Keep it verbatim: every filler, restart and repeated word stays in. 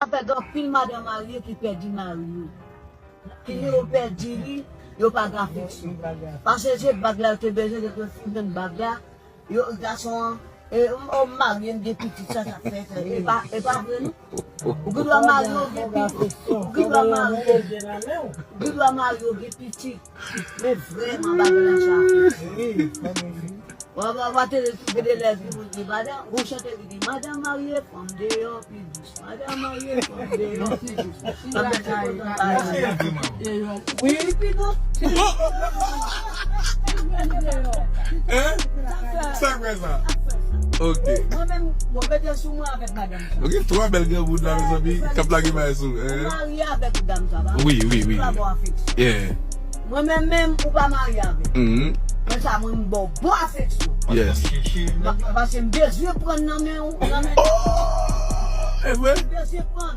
Fè gen anpil madan marye ki pèdi mari yo. Ki lè yo pèdi li, yo pa gen afeksyon. Paske se bag la yo te bezwen, lè yo fin jwenn bag la, yo gason an, e, o, m marye, m gen pitit, sa, sa fè, fè. E pa, e pa vre, non. Ou gen dwa marye, ou gen pitit. Ou gen dwa marye, ou gen dwa marye, ou gen pitit. Men vrèman, bagay la se afeksyon. Wi, fanmi. Wa, wa, wa, te, te, te, lè, moun di, madan, ou chante, li di, madan marye, fanm deyò, pi dous. Madan marye, fanm deyò, pi dous. Wi, pi dous. Hein? Sa kwè sa? Ok. Mwen menm, mwen mete sou mwen avèk madanm sa. Ok, twa bèl granmoun la, mezanmi, k ap lage bagay sou, hein? Mwen marye avèk dam sa, pa? Wi, wi, wi. Li pa bon afeksyon. Yeah. Mwen menm, menm, ou pa marye avèk. Mhm. Men sa, mwen, m ba w bon afeksyon. Yes. Ma-, paske m bezwen pran nan men ou, nan men. Oh! E vre? M bezwen pran.